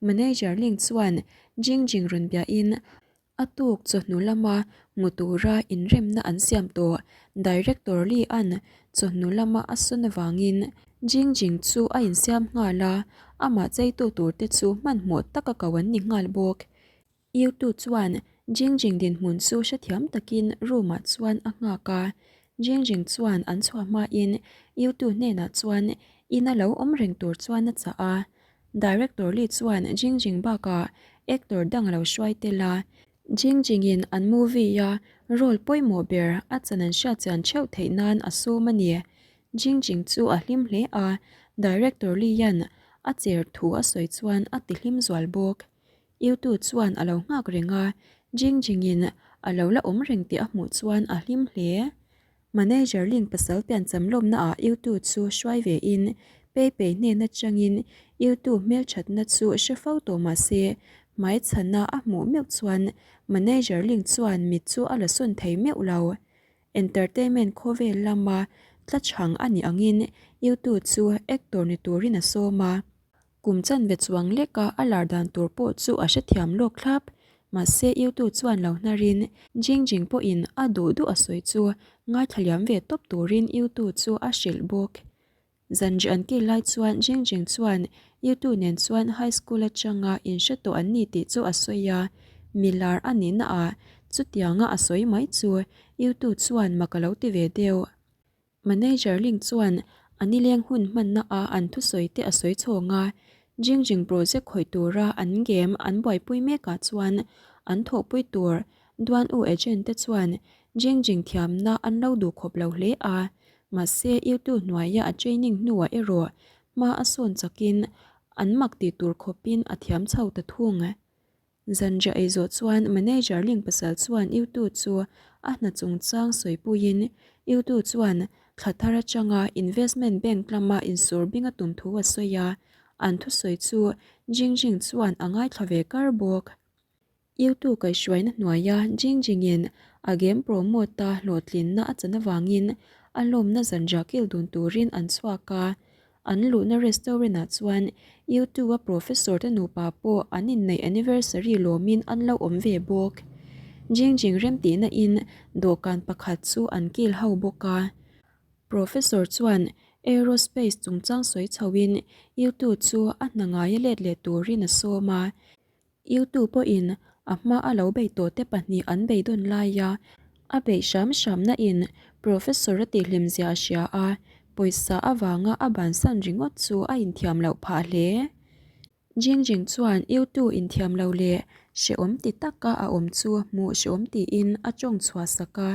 Manager Ling chuan Jingjing rawn biahin a tuk chawhnu lama hmu tura inremna an siam tawh. Director Li-a'n chawhnu lama a sawn avangin Jingjing chu a insiam nghal a, amah cheitu turte chu hmanhmawh taka ko an ni nghal bawk. Yutu chuan Jingjing dinhmun chu hrethiam takin room-ah chuan a nghak a. Jingjing chuan an chhuah hmain Yutu hnenah chuan ina lo awm reng tur chuan a chah a. Director Li chuan Jingjing bakah actor dang a lo hruai tel a. Jingjingin an movie-a role pawimawh ber a chan an hriatchian theuh theih nan a sawm a ni. Jingjing chu a hlim hle a, Director Li-a'n a cher thu a sawi chuan a tihlim zual bawk. Yutu chuan a lo nghak reng a, Jingjingin a lo la awm reng tih a hmuh chuan a hlim hle. Manager Ling pasal piancham lawmna ah Yutu chu hruai ve in Pei Pei hnen atangin Yutu hmelthatna chu hre fo tawh mah se hmai chhana a hmuh meuh chuan Manager Ling chuan mit chu a la sawn thei meuh lo. Entertainment khawvel lama tla chhang a nih angin Yutu chu actor ni turin a sawm a. Kum chanve chuang leka a lar dan tur pawh chu a hrethiam lawk thlap. Mahse Yutu chuan lo hnarin Jingjing pawhin a duh duh a sawi chu ngaithla liam ve tawp turin Yutu chu a hrilh bawk. Zanri an kil lai chuan Jingjing chuan Yutu nen chuan high school atanga inhre tawh an ni tih chu a sawi a, mi lar a nihna ah chutianga a sawi mai chu Yutu chuan mak a lo ti ve deuh. Manager Ling chuan a nileng hun hmanna a an thusawi te a sawi chhawng a, Jingjing project khawih tura an game an buaipui mekah chuan an thawhpui tur Duan U agent te chuan Jingjing thiamna an lo duh khawp lo hle a, mahse Yutu hnuaia a training hnuah erawh hma a sawn chakin an mak tih tur khawpin a thiam chho ta thung. Zanriah ei zawh chuan Manager Ling pasal chuan Yutu chu a hna chungchang sawipuiin Yutu chuan thla thar atanga investment bank lama insur bing a tum thu a sawi a, an thusawi chu Jingjing chuan a ngaithla ve kar bawk. Yutu kaihhruaina hnuaia Jingjingin a game promote-a hlawhtlinna a chan avangin a lawmna zanriah kil dun turin an chhuak a, An luhna restaurant ah chuan U2 a professor te nupa pawh an inneih anniversary lawmin an lo awm ve bawk. Jingjing remtihna in dawhkan pakhat chu an kil ho bawk a. Professor chuan aerospace chungchang sawi chho in U2 chu a hna ngaia let leh turin a sawm a. U2 pawhin a hma a lo bei tawh te pahnih an beidawn laia a beih hram hramna in Professor a tihhlim zia a hria a, pawisa avanga a bansan ringawt chu a inthiam loh phah hle. Jingjing chuan U2 inthiam lo leh hrehawm ti taka a awm chu hmuh hrehawm tiin a tawng chhuah sak a,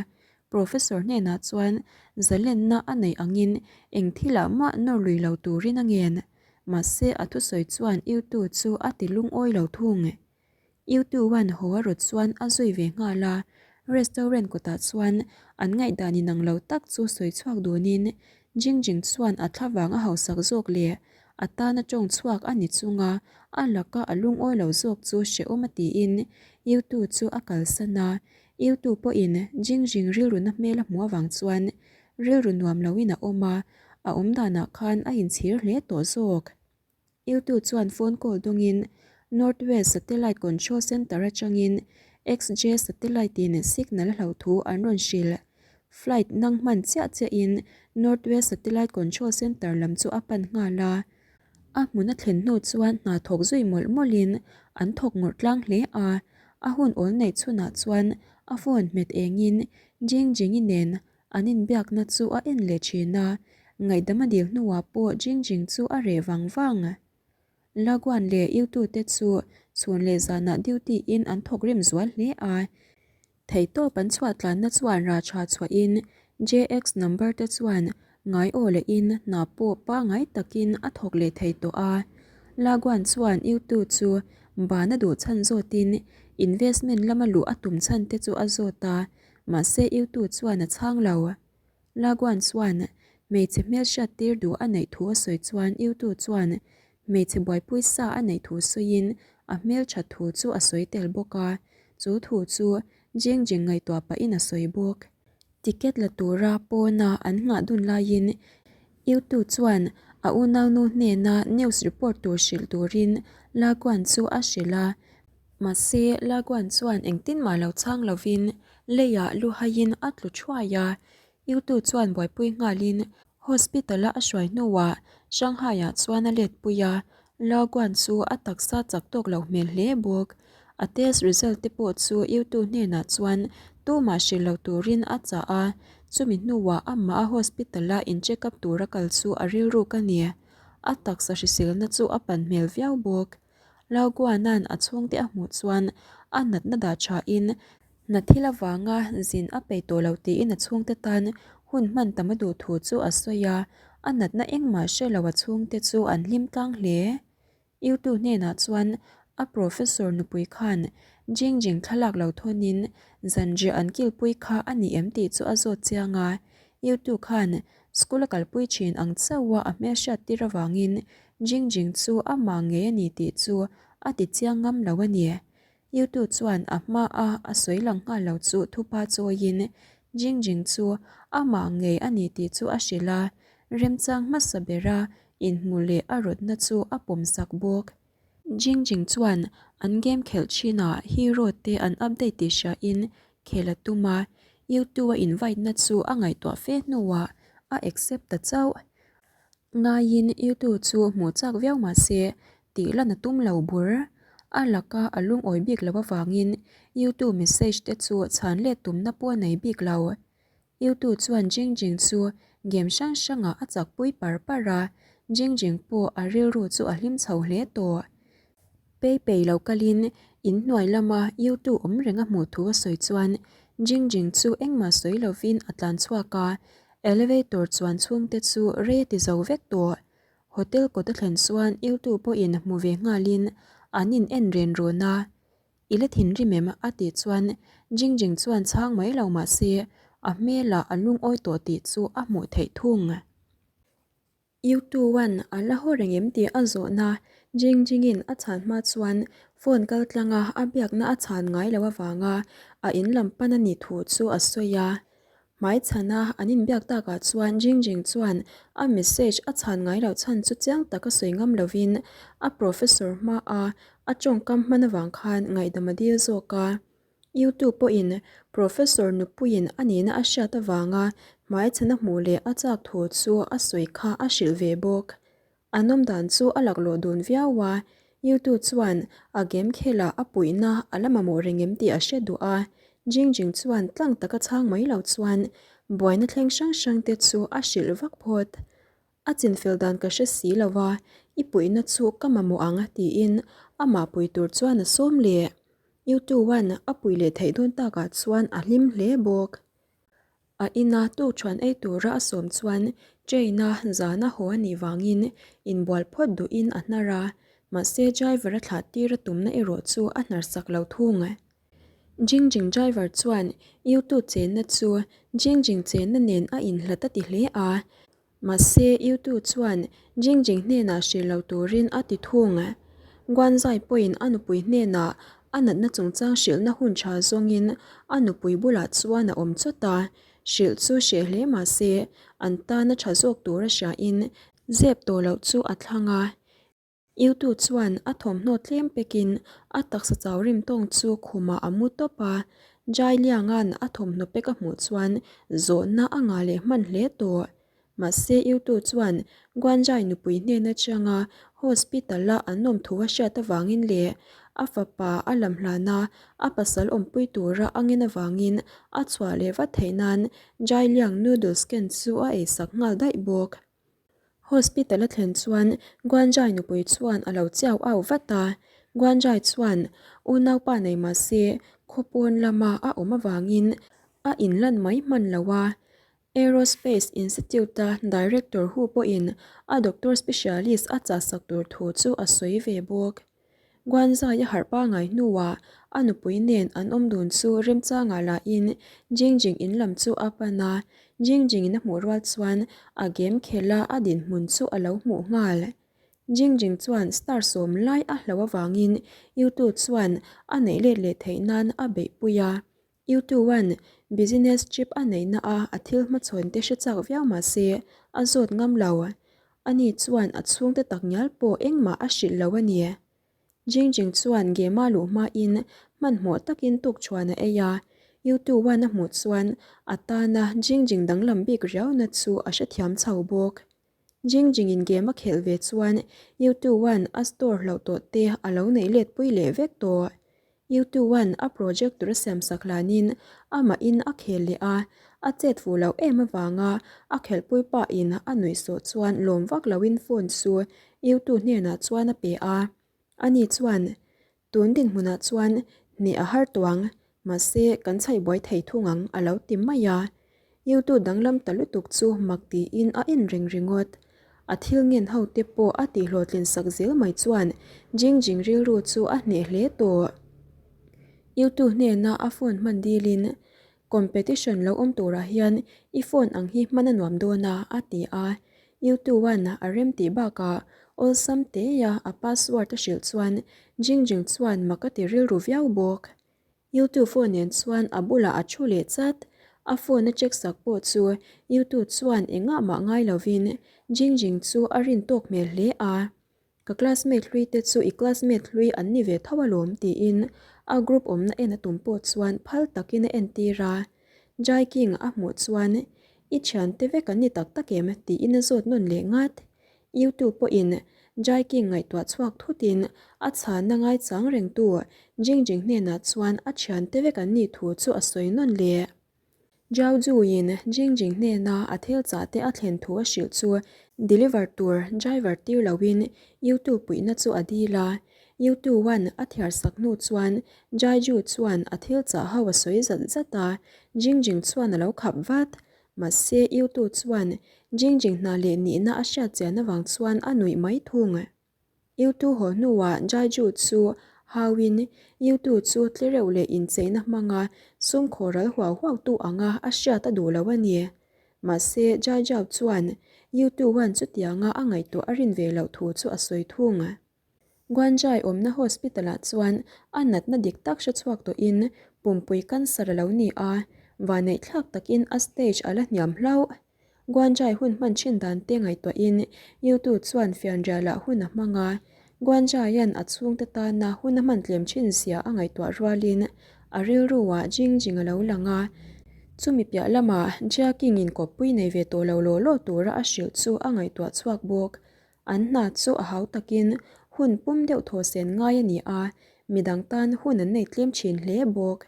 Professor hnenah chuan zalenna a neih angin eng thilah mah nawr lui lo turin a ngen. Mahse a thusawi chuan Yutu chu a ti lungawi lo thung. Yutu one haw a rawt chuan a zui ve nghal a, restaurant kawtah chuan an ngaihdan inang lo tak chu sawi chhuak dunin Jingjing chuan a thlavang a hausak zawk leh a tana tawng chhuak a ni chunga a laka a lungawi lo zawk chu hrehawm a tiin Yutu chu a kalsan a, Yutu pawhin Jingjing rilruna hmel a hmuh avang chuan Rilru nuam loin a awm a, a awm danah khan a inchhir hle tawh zawk. Yutu chuan phone call dawngin North West Satellite Control Centre atangin XJ Satellite-in signal a hloh thu an rawn hrilh. Flight nang hman chiah chiahin North West Satellite Control Centre lam chu a pan nghal a. A hmun a thlen hnu chuan hna thawk zui mawlh mawlhin an thawk ngawrh tlang hle a, a hun awl neih chhunah chuan a phone hmet engin Jing Jingi nen an inbiakna chu a en leh thin a, ngaihdam a dil hnuah pawh Jing Jing chu a reh vang vang. Laguan leh Yutu te chu chhun leh zanah duty in an thawk rim zual hle a, Theihtawp an chhuah tlanna chuan rah tha chhuahin JX number te chuan ngai aw lehin hna pawh pangngai takin a thawk leh thei tawh a. Laguan chuan Yutu chu ban a duh chhan zawtin investment lama luh a tum chhan te chu a zawt a, mahse Yutu chuan a chhang lo. Laguan chuan hmeichhe hmelhriat tir duh a neih thu a sawi chuan Yutu chuan Hmeichhe buaipui sa a neih thu sawiin a hmelthat thu chu a sawi tel bawk a, chu thu chu Jing Jing ngaihtuah pahin a sawi bawk. Ticket la tura pawna an nghah dun laiin Yutu chuan a unaunu hnena news report tur hrilh turin Laguan chu a hrilh a. Mahse, Laguan chuan engtin mah lo chhang lovin leiah luhaiin a tlu thuai a. Yutu chuan buaipui nghalin Hospital-a a hruai hnuah Shanghai-ah chuan a let pui a, Laguan chu a taksa chak tawk lo hmel hle bawk. A test result te pawh chu Yutu hnenah chuan tumah hrilh lo turin a chah a, chumi hnuah amah a hospital-a in check up tura kal chu a rilruk a ni. A taksa hriselna chu a pan hmel viau bawk. Laguan-a'n a chhungte a hmuh chuan a natna dah thain Hna thil avanga zin a peih tawh lo tiin a chhungte tan hun hman tam a duh thu chu a sawi a, a natna engmah hre lo a chhungte chu an hlim tlang hle. Yutu hnenah chuan a professor nupui khan Jing Jing thlalak lo thawnin zanriah an kilpui kha a ni em tih chu a zawt chiang a, Yutu khan school a kalpui thin ang chauha a hmelhriat tir avangin Jing Jing chu amah ngei a ni tih chu a ti chiang ngam lo a ni. Yutu chuan a hma a a sawi lang nghal lo chu thupa chawiin Jing Jing chu amah ngei a ni tih chu a hrilh a, remchang hmasa bera inhmu leh a rawtna chu a pawmsak bawk. Jing Jing chuan an game khelh chinah hero te an update tih hriain khel a tum a, Yutu a invite na chu a ngaihtuah fe hnuah a accept ta chauh. Ngaiin Yutu chu hmuh chak viau mah se tih lan a tum lo bur. A laka a lungawi bik lo avangin Yutu message te chu chhan let tumna pawh a nei bik lo. Yutu chuan Jing Jing chu game hrang hrangah a chakpui par par a, Jing Jing pawh a rilru chu a hlim chho hle tawh. Pei pei lo kalin in hnuai lama Yutu awm reng a hmuh thu a sawi chuan Jing Jing chu engmah sawi lovin a tlan chhuak a, elevator chuan chhungte chu rei a ti zo vek tawh. Hotel kawt a thlen chuan Yutu pawhin hmu ve nghalin an in en ren run a, I la thinrim em? a tih chuan Jing Jing chuan chhang mai lo mah se a hmelah a lungawi tawh tih chu a hmuh theih thung. Yutu-a'n a la haw reng em tih a zawhna Jing Jing-in a chhan hma chuan phone kal tlanga a biakna a chhan ngai loh avanga a in lam pan a nih thu chu a sawi a. Hmaichhana an inbiak takah chuan Jing Jing chuan a message a chhan ngai loh chhan chu chiang taka sawi ngam lovin a professor hmaa a tawngkam hman avang khan ngaihdam a dil zawk a. Youtube pawhin Professor nupuiin a nihna a hriat avanga hmaichhan a hmuh leh a chak thu chu a sawi kha a hrilh ve bawk. An awm dan chu a laklawh dun viau a, Youtube chuan a game khelah a puihna a la mamawh reng em tih a hre duh a, Jing Jing chuan tlang taka chhang mai lo chuan buaina thleng hrang hrang te chu a hrilh vak phawt. A chinfel dan ka hre si lo a, i puihna chu ka mamawh ang tiin amah pui tur chuan a sawm leh. Yutu-a'n a pui leh theih dawn takah chuan a hlim hle bawk. A ina tukṭhuan ei tura a sawm chuan train-a zana haw a nih vangin inbual phawt duhin a hnar a, mahse driver-a thlah tir a tumna erawh chu a hnar sak lo thung. Jing Jing driver chuan Yutu chenna chu Jing Jing chenna nen a inhlat a ti hle a, Mahse, Yutu chuan Jing Jing hnenah hrilh lo turin a ti thung. Guanzai pawhin a nupui hnenah a natna chungchang hrilhna hun tha zawngin a nupui bulah chuan a awm chawt a, hrilh chu hreh hle mahse, an tana tha zawk tura hriain zep tawh loh chu a thlang a. Yutu chuan a thawmhnaw tlem pekin a taksa chau rim tawng chu khumah a mu tawp a, Jai Lianga'n a thawmhnaw pek a hmuh chuan zawhna a ngah leh hman hle tawh. Mahse Yutu chuan Guanjai nupui hnen atanga hospital-a an awm thu a hriat avangin leh a fapa a lam hlana a pasal awmpui tura a ngen avangin a chhuah leh vat theih nan Jai Liang noodles ken chu a eisak nghal daih bawk. Hospital a thlen chuan Guanjai nupui chuan a lo chiau au vat a, Guanjai chuan unaupa nei mah se khawpawn lama a awm avangin a inlan mai hman lo a, Aerospace Institute-a director hu pawhin a doctor specialist a chahsak tur thu chu a sawi ve bawk. Guanzai a harh pangai hnuah a nupui nen an awm dun chu remchangah lahin Jing Jing in lam chu a pan a, Jing Jing in a hmuh rual chuan a game khela a dinhmun chu a lo hmuh nghal. Jing Jing chuan star sawm lai a hloh avangin Yutu chuan a neih let leh theih nan a beihpui a, Yutu-a'n business trip a neihna a a thil hmachhawn te hre chak viau mah se a zawt ngam lo. Ani chuan a chhungte takngial pawh engmah a hrilh lo a ni. Jingjing chuan game-a luh hmain hmanhmawh takin tukṭhuan a ei a, U2-a'n a hmuh chuan a tana Jingjing danglam bik riauna chu a hrethiam chho bawk. Jingjingin game a khelh ve chuan U2-a'n a store hlauh tawh te a lo neih let pui leh vek tawh. U2-a'n a project tur a siamsak hlanin amahin a khel leh a, a chet fuh loh em avanga a khelhpui pahin a nuihsawh chuan lawm vak loin phone chu U2 hnenah chuan a pe a. Ani chuan, Tun dinhmunah chuan hneh a har tawh ang, mahse kan chhaih buai thei thung ang a lo ti mai a. Youtu danglam ta lutuk chu mak tiin a en reng ringawt. A thil ngen ho te pawh a tih hlawhtlin sak zel mai chuan Jingjing rilru chu a hneh hle tawh. Youtu hnena a phone hman dilin, Competition lo awm turah hian i phone ang hi hman a nuam dawn a, a ti a. Youtu-a'n a rem tih bakah awlsam teia a password a hrilh chuan Jingjing chuan mak a ti rilru viau bawk. Youtu phone nen chuan a bulah a thu leh chat. A phone a check sak pawh chu Youtu chuan engah mah ngai lovin Jingjing chu a rin tawk hmel hle a. Ka classmate hlui te chu i classmate hlui an ni ve tho alawm tiin a group awmna en a tum pawh chuan phal takin a entir a. Jai King a hmuh chuan I thiante vek an ni tak tak em? tiin a zawt nawn leh ngat. YouTube pawhin Jai King ngaihtuah chhuak thutin a chhanna ngaichang rengtu Jing Jing hnenah chuan a thiante vek an nih thu chu a sawi nawn leh. Zhao Zhuin Jing Jing hnena a thil chah te a thlen thu a hrilh chu deliver tur driver tir loin YouTube puihna chu a dil a. YouTube an a thiar sak hnu chuan Zhai Zhu chuan a thil chah ho a sawi zat zat a, Jing Jing chuan a lo khap vat. Mahse YouTube chuan Jing Jing hna leh nihna a hriat chian avang chuan a nuih mai thung. Yutu haw hnuah Jaiju chu hauin Yutu chu tlereuh leh incheina hmanga sum khawral huau huautu anga a hriat a duh lo a ni. Mahse, Jaijau chuan Yutu-a'n chutianga a ngaihtuah a rin ve loh thu chu a sawi thung. Guanjai awmna hospital-ah chuan a natna dik tak hre chhuak tawhin pumpui cancer a lo ni a, vaneihthlak takin a stage a la hniam hlauh. Guanjai hun hman thin dan te ngaihtuahin Yutu chuan fianrialah hun a hmang a, Guanjaia'n a chhungte tana hun a hman tlem thin zia a ngaihtuah rualin a rilruah Jing Jing a lo lang a, chumi piah lamah Jia King-in kawppui nei ve tawh lo law law tura a hrilh chu a ngaihtuah chhuak bawk. An hna chu a hau takin hun pum deuh thaw sen ngai a ni a, midang tan hun an nei tlem thin hle bawk.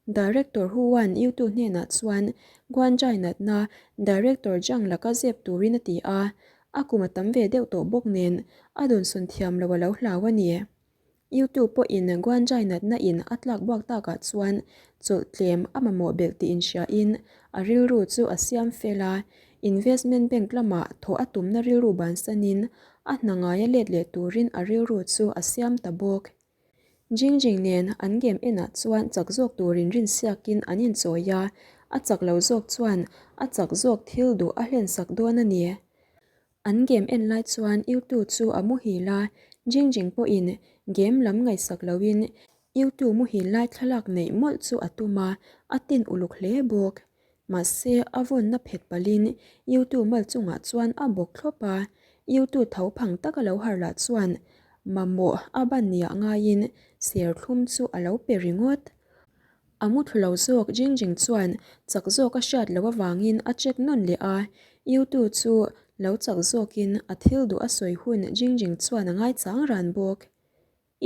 Director Huan Yutu hnenah chuan Guanzhai natna Director Zhang laka zep turin a ti a, a kum a tam ve deuh tawh bawk nen a dawnsawn thiam lo a lo hlau a ni. Yutu pawhin Guanzhai natna in a tlak buak takah chuan chawlh tlem a mamawh belh tih inhriain a rilru chu a siam fel a, Investment Bank lamah thawh a tumna rilru bansanin a hna ngaia let leh turin a rilru chu a siam ta bawk. Jingjing nen an game enah chuan chak zawk turin rinsiakin an inchawi a, a chak lo zawk chuan a chak zawk thil duh a hlensak dawn a ni. An game en lai chuan Yutu chu a muhil a, Jingjing pawhin game lam ngaihsak loin Yutu muhil lai thlalak neih mawlh chu a tum a, a tin uluk hle bawk. Mahse, a vawnna phet palhin Yutu mal chungah chuan a bawk thlawp a, Yutu tho phang taka lo harh lah chuan mamawh a ban niah ngaiin serthlum chu a lo pe ringawt. A muthlu lo zawk Jingjing chuan chak zawk a hriat loh avangin a check nawn leh a, Yutu chu lo chak zawkin a thil duh a sawi hun Jingjing chuan a ngaichang ran bawk.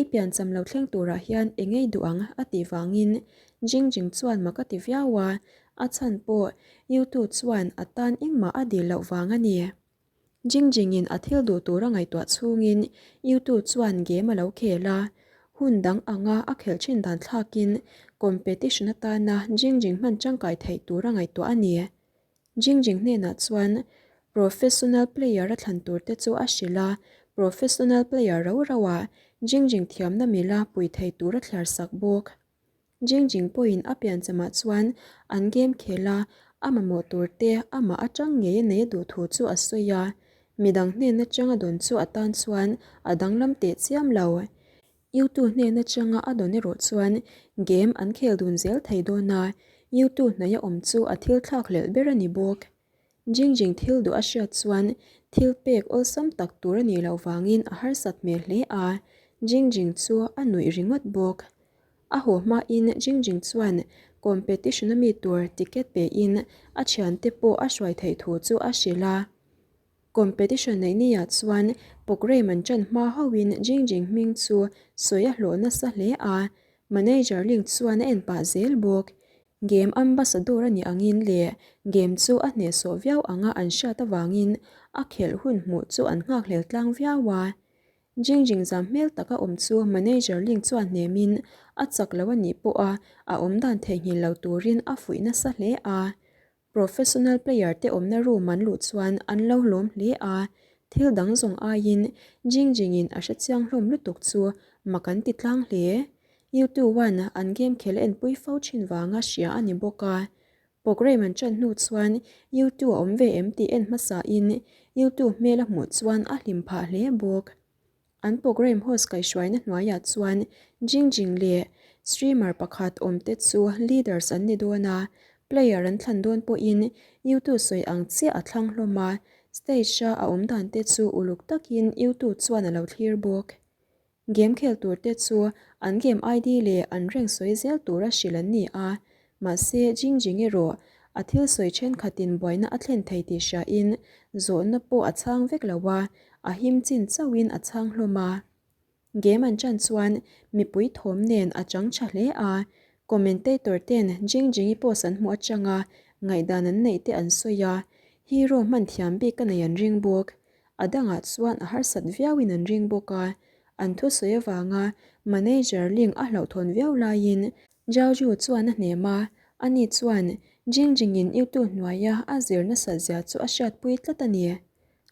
I piancham lo thleng turah hian eng ei duh ang a tih vangin Jing Jing chuan mak a ti viau a, a chhan pawh Yutu chuan a tan engmah a dil loh vang a ni. Jing Jingin a thil duh tur a ngaihtuah chhungin Yutu chuan game a lo khel a, hun dang anga a khelh thin dan thlakin competition atana Jing Jing hman tangkai theih tur a ngaihtuah a ni. Jingjing hnenah chuan professional player a thlan tur te chu a hrilh a, professional player rau rau ah Jingjing thiamna mila pui thei tur a thliar sak bawk. Jingjing pawhin a pianchamah chuan an game khel a, a mamawh tur te amah atang ngei a nei a duh thu chu a sawi a, midang hnen atanga dawn chu a tan chuan a danglam teh chiam lo. Yutu hnen atanga a dawn erawh chuan game an khel dun zel thei dawn a, Yutu hnaih a awm chu a thil thlak hlelh ber a ni bawk. Jingjing thil duh a hriat chuan thil pek awlsam tak tur a nih loh vangin a harsat hmel hle a, Jingjing chu a nuih ringawt bawk. A haw hmain Jingjing chuan competition a mi tur ticket pein a thiante pawh a hruai theih thu chu a hrilh a. Competition neih niah chuan programme an ṭan hma hauhin Jingjing hming chu sawi a hlawh nasa hle a, manager Ling chuan a en pah zel bawk. Game ambassador a nih angin leh game chu a hnehsawh viau anga an hriat avangin a khelh hun hmuh chu an nghakhlel tlang viau a. Jingjing zam hmel taka awm chu manager Ling chuan hnemin a chak lo a nih pawha a awmdan theihnghilh lo turin a fuih nasa hle a. Professional player te awmna room an luh chuan an lo lawm hle a, thil dang zawng aiin Jingjing in a hrechiang hlawm lutuk chu mak an ti tlang hle. U2 an an game khel a enpui fo thin vanga hria a ni bawk a. Programme an ṭan hnu chuan U2 a awm ve em tih en hmasa in U2 hmel a hmuh chuan a hlim phah hle bawk. An programme host kaihhruaina hnuaiah chuan Jingjing leh streamer pakhat awmte chu leaders an ni dawn a, player an thlan dawn pawhin YouTube sawi ang chiah a thlang hlawm a, stage-a a awm dan te chu uluk takin YouTube chuan a lo thlir bawk. Game khel tur te chu an game ID leh an rank sawi zel tura hrilh an ni a, Mahse, Jingjing erawh a thil sawi thenkhatin buaina a thlen thei tih hriain zawhna pawh a chhang vek lo a, a him chin chauhin a chhang hlawm a. Game an chan chuan mipui thawm nen a chang tha hle a, commentator ten Jingjingi post an hmuh atanga ngaihdan an neih te an sawi a, hero hman thiam bik a nei an ring bawk. A dangah chuan a harsat viauin an ring bawk a, an thusawi avanga manager link a hlauhthawn viau laiin Zhao chuan a hnem a, ani chuan Jingjingin Yutu hnuaia a zir nasat zia chu a hriatpui tlat a ni.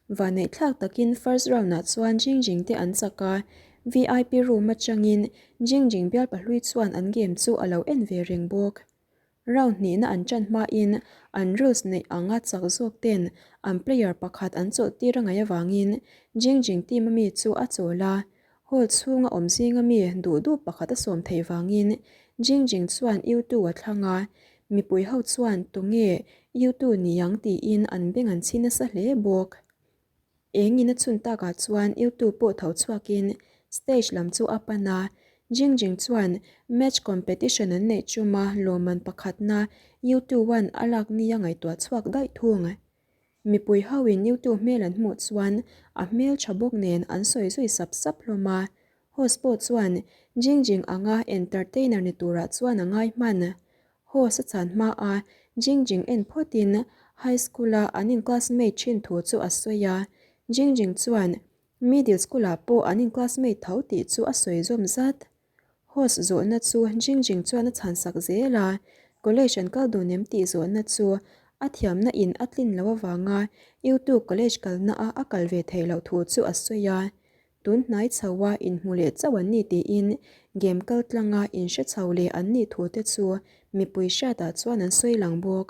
Vanneihthlak takin first round ah chuan Jingjing te an chak a, VIP room atangin Jingjing bial pahlui chuan an game chu a lo en ve reng bawk. Round hnihna an ṭan hmain an rules neih anga chak zawk ten an player pakhat an chawlh tir a ngaih avangin Jingjing team ami chu a chawl a, Hall chhunga awm zinga mi duh duh pakhat a sawm theih vangin Jingjing chuan Yutu a thlang a, mipui ho chuan tunge Yutu ni ang tiin an beng an chhi nasa hle bawk. Engin a chhun takah chuan Yutu pawh tho chhuakin stage lam chu a pan a, Jingjing chuan match competition an neih chuma lawmman pakhatna Yutu one a lak nia ngaihtuah chhuak daih thung. Mipui ho in YouTube hmel an hmuh chuan a hmel tha bawk nen an sawi zui sap sap hlawm a. Host pawh chuan Jingjing anga entertainer ni turah chuan a ngai hman. Host a chhan hma a Jingjing en phawt in high school a an in classmate thin thu chu a sawi a. Jingjing chuan middle school ah pawh an in classmate tho tih chu a sawi zawm zat. Host zawhna chu Jingjing chuan a chhansak zel a, college an kal dun em tih zawhna chu a thiamna in a tlin loh avanga YouTube college kalna a a kal ve theih loh thu chu a sawi a. Tun hnai chho a inhmu leh chauh an ni tiin game kal tlanga inhre chho leh an nih thu te chu mipui hriatah chuan an sawi lang bawk.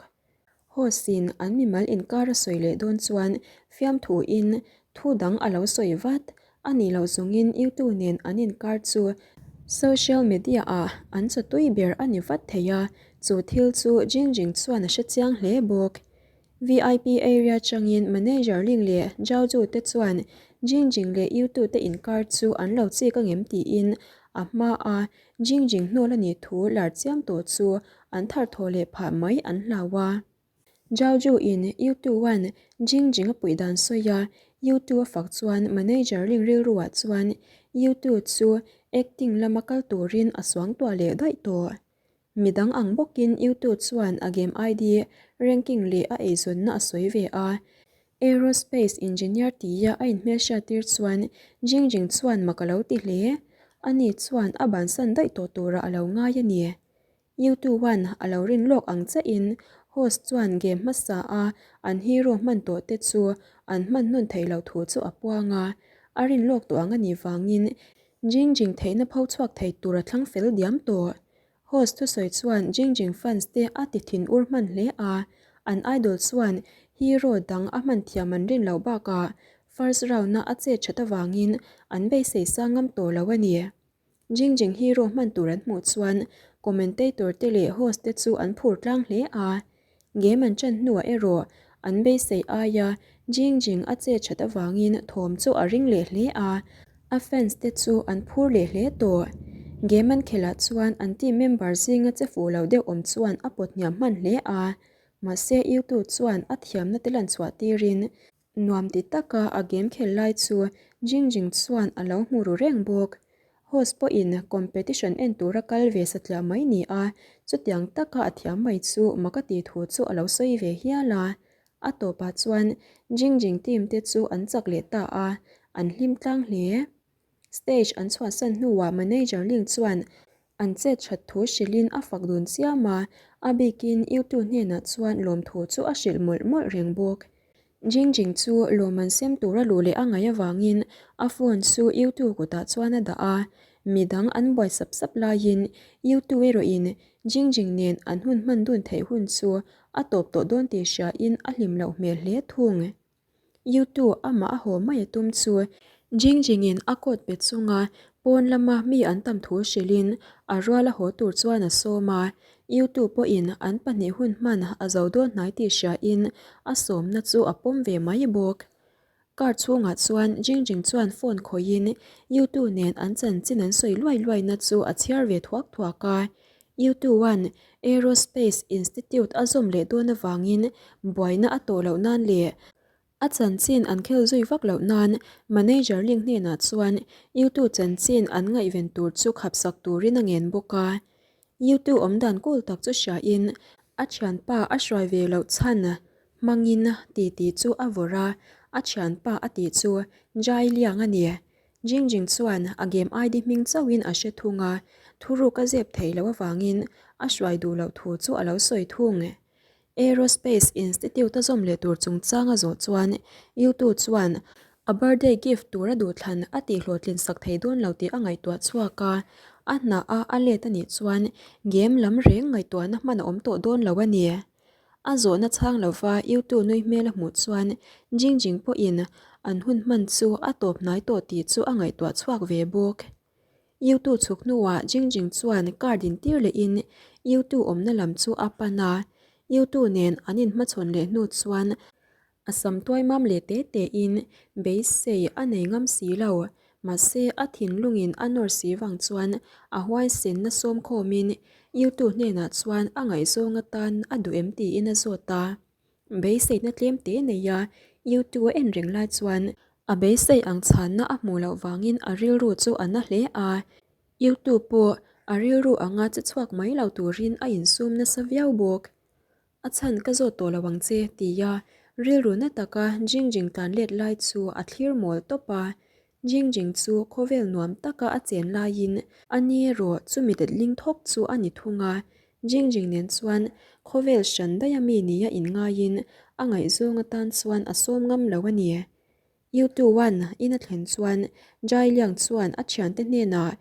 Host-in an mimal inkar a sawi leh dawn chuan fiamthu in thu dang a lo sawi vat a nih loh zawngin YouTube nen an inkar chu social media ah an chawtui ber a ni vat thei a, chu thil chu Jingjing chuan a hrechiang hle bawk. VIP area changin manager Ling leh Zhao Zhu te chuan Jingjing leh YouTube te inkar chu an lo chik angem tiin a hma a Jingjing hnawl a nih thu lar chiam tawh chu an thar thaw leh phah mai an hlau a. Zhao Zhu in Yutu an Jingjing a puih dan sawi a, Yutu a fak chuan manager ring rilru ah chuan Yutu chu acting lama kal turin a suang tuah leh daih tawh. Midang ang bawkin Yutu chuan a game ID, ranking leh a eizawnna a sawi ve a. Aerospace engineer tia a inhmelhriattir chuan Jingjing chuan mak a lo ti hle. Ani chuan a bansan daih tawh turah a lo ngai a ni. Yutu one a lo rin lawk ang chiahin host chuan game hmasa a an hero hman tawh te chu an hman hnawn theih loh thu chu a puang a. A rin lawk tawh ang a nih vangin Jingjing theihna pho chhuak thei tur a thlang fel diam tawh. Host thusawi chuan Jingjing fans te a ti thin ur hman hle a, an idol chuan hero dang a hman thiam an rin loh bakah first round a a chet that avangin an beisei sang ngam tawh lo a ni. Jingjing hero hman tur an hmuh chuan commentator te leh host te chu an phur tlang hle a. Game an chan hnuah erawh An beisei aia Jing Jing a che that avangin thawm chu a ring leh hle a, a fans te chu an phur leh hle tawh. Game an khelh ah chuan an team member zinga che fuh lo deuh awm chuan a pawt hniam hman hle a, mahse Yutu chuan a thiamna te lan chhuah tirin Nuam ti taka a game khel lai chu Jing Jing chuan a lo hmu ru reng bawk. Host pawhin competition en tura kal ve satliah mai ni a, chutiang taka a thiam mai chu mak a tih thu chu a lo sawi ve hial a. A tawpah chuan Jing Jing team te chu an chak leh ta a, an hlim tlang hle. Stage an chhuahsan hnuah manager Ling chuan An chet that thu hrilhin a fak dun chiam a, a bikin Yutu hnenah chuan lawmthu chu a hrilh mawlh mawlh reng bawk. Jing Jing chu lawm an sem tura luh leh a ngaih avangin a phone chu Yutu kutah chuan a dah a, midang an buai sap sap laiin Yutu erawhin Jing Jing nen an hun hman dun theih hun chu a tawp tawh dawn tih hriain a hlim loh hmel hle thung. Yutu amah a haw mai a tum chu Jing Jingin a coat pe chunga pawn lama mi an tam thu hrilhin a rual a haw tur chuan a sawm a. Yutu pawhin an pahnih hun hman a zo dawn hnai tih hriain a sawmna chu a pawm ve mai bawk. Car chhungah chuan Jing Jing chuan phone khawihin Yutu nen an chanchin an sawi luai luaina chu a chhiar ve thuak thuak a. Yutu-a'n Aerospace Institute a zawm leh dawn avangin buaina a tawh loh nan leh a chanchin an khel zui vak loh nan manager Ling hnenah chuan Yutu chanchin an ngaihven tur chu khapsak turin a ngen bawk a. Yutu awmdan kul tak chu hriain a thianpa a hruai ve loh chhan hmangin titi chu a vawrh a, a thianpa a tih chu Jai Liang a ni. Jing Jing chuan a game ID hming chauhin a hre thung a, thuruk a zep theih loh avangin a hruai duh loh thu chu a lo sawi thung. Aerospace Institute a zawm leh tur chungchang a zawh chuan Yutu chuan a birthday gift tur a duhthlan a tihhlawhtlin sak thei dawn lo tih a ngaihtuah chhuak a, a hna a a let a nih chuan game lam reng ngaihtuahna hman a awm tawh dawn lo a ni. A zawhna chhang lova Yutu nui hmel a hmuh chuan Jing Jing pawhin an hun hman chu a tawp hnai tawh tih chu a ngaihtuah chhuak ve bawk. Yutu chhuk hnuah Jing Jing chuan car din tir lehin Yutu awmna lam chu a pan a, Yutu nen an inhmachhawn leh hnu chuan A sam tuai mam leh te te in beisei a nei ngam si lo, mahse a thinlungin a nawr si vang chuan a huaisenna sawm khawmin YouTube hnenah chuan a ngaihzawng atan a duh em tiin a zawt a. Beiseina tlem te nei a YouTube a en reng lai chuan a beisei ang chhanna a hmuh loh vangin a rilru chu a na hle a, YouTube pawh a rilru anga che chhuak mai lo turin a insum nasa viau bawk. A chhan ka zawt tawh lo ang che, tia rilru na taka Jing Jing tlan let lai chu a thlir mawl tawp a. Jing Jing chu khawvel nuam taka a chen laiin a ni erawh chumi letling thawk chu a ni thung a. Jing Jing nen chuan khawvel hran daih a mi nia inngaiin a ngaihzawng atan chuan a sawm ngam lo a ni. Yutu-a'n in a thlen chuan Jai Liang chuan a thiante hnenah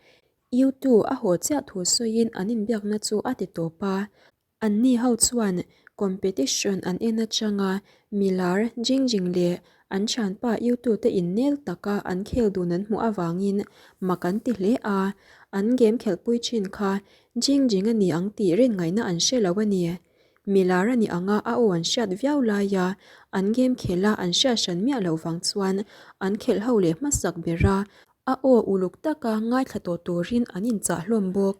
Yutu a haw chiah thu sawiin an inbiakna chu a ti tawp a. Anni ho chuan competition an en atanga milar Jing Jing leh an thianpa Yutu te innel taka an khel dun an hmuh avangin mak an ti hle a, an game khelhpui thin kha Jing Jing a ni ang tih rin ngaihna an hre lo a ni. Milar a ni anga a aw an hriat viau laia an game khelh a an hriat hran miah loh vang chuan an khelh ho leh hmasak ber a, a aw uluk taka ngaithla tawh turin an inchah hlawm bawk.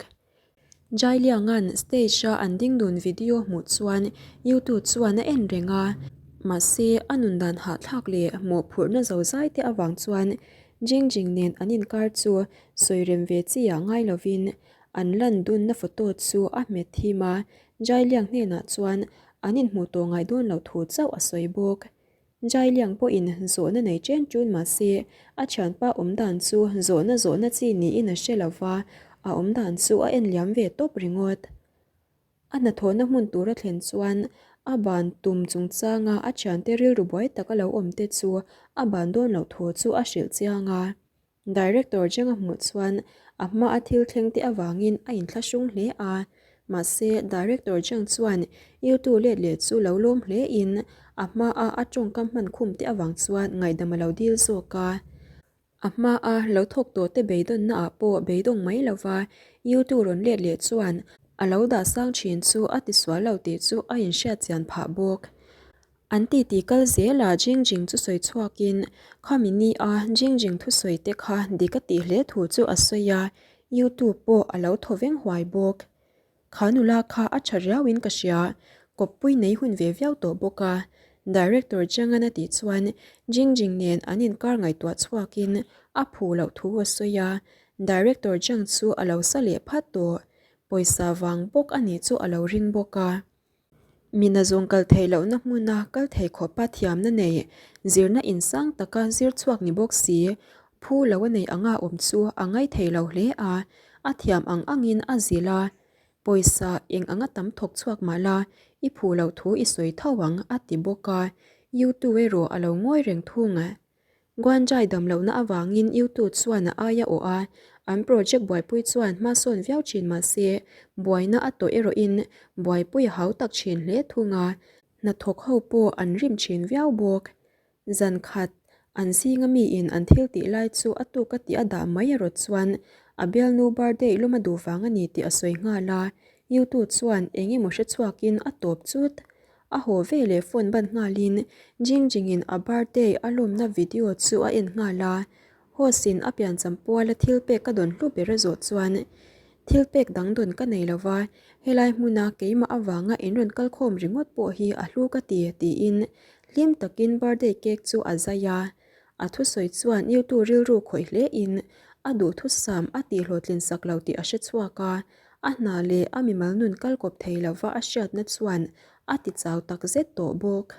Jailianga'n stage-a an ding dun video hmuh chuan YouTube chuan a en reng a, mahse a nun dan hahthlak leh mawhphurhna zozai te avang chuan Jing Jing nen an inkar chu sawi rem ve chi ah ngai lovin an lan dunna photo chu a hmet thim a, Jailiang hnenah chuan an inhmuh tawh ngai dawn loh thu chauh a sawi bawk. Jailiang pawhin zawhna nei chen ṭun mah se, a thianpa awm dan chu zawhna zawhna chi niin a hre lo va, a awm dan chu a en liam ve tawp ringawt. A hnathawhna hmun tur a thlen chuan a ban tum chungchanga a thiante rilru buai taka lo awm te chu a ban dawn loh thu chu a hrilh chiang a. Director Zhang a hmuh chuan a hma a thil thleng te avangin a inthlahrung hle a, mahse Director Zhang chuan Yutu let leh chu lo lawm hle in a hma a a tawngkam hman khum te avang chuan ngaihdam a lo dil zawk a. A hma a lo thawk tawh te beidawnna ah pawh beidawng mai lova Yutu rawn let leh chuan a lo dah sang thin chu a tisual lo tih chu a inhriat chian phah bawk. An titi kal zelah Jingjing chu sawi chhuakin khami ni a Jingjing thusawi te kha dik a tih hle thu chu a sawi a, YouTube pawh a lo thaw veng huai bawk. Kha nula kha a tha riauin ka hria, kawppui nei hun ve viau tawh bawk a, Director Jiang-an a tih chuan Jingjing nen an inkar ngaihtuah chhuakin a phu loh thu a sawi a, Director Jiang chu a lo sa leh phat tawh, pawisa vang bawk a nih chu a lo ring bawk a. Mina zawng kal theih lohna hmuna kal thei khawpa thiamna nei, zirna insang taka zir chhuak ni bawk si, phu lo a neih anga awm chu a ngai thei lo hle a, a thiam ang angin a zilh a. Pawisa eng anga tam thawk chhuak mah la, i phu loh thu i sawi tho ang, a ti bawk a. Yutu erawh a lo ngawi reng thung. Guanjai dam lohna avangin YouTube chuan a aia awh a, an project buaipui chuan hma sawn viau thin mah se, buaina a tawh erawhin buaipui a hau tak thin hle thung a, hnathawk ho pawh an rim thin viau bawk. Zan khat, an zinga miin an thil tih lai chu a tuk a tih a dah mai erawh chuan a bialnu birthday lawm a duh vang a ni tih a sawi nghal a, YouTube chuan eng emaw hre chhuakin a tawp chut. A haw ve leh phone ban nghalin Jing Jingin a birthday a lawmna video chu a en nghal a. Host in a piancham puala thil pek ka dawn hlu ber a zawh chuan, Thil pek dang dawn ka nei lova, helai hmuna keimah avanga in rawn kal khawm ringawt pawh hi a hlu ka ti, tiin hlim takin birthday cake chu a zai a. A thusawi chuan Yutu rilru khawih hle in a duhthusam a tihhlawhtlin sak lo tih a hre chhuak a, A hna leh a mimal nun kal kawp thei lova a hriatna chuan a ti chau tak zet tawh bawk.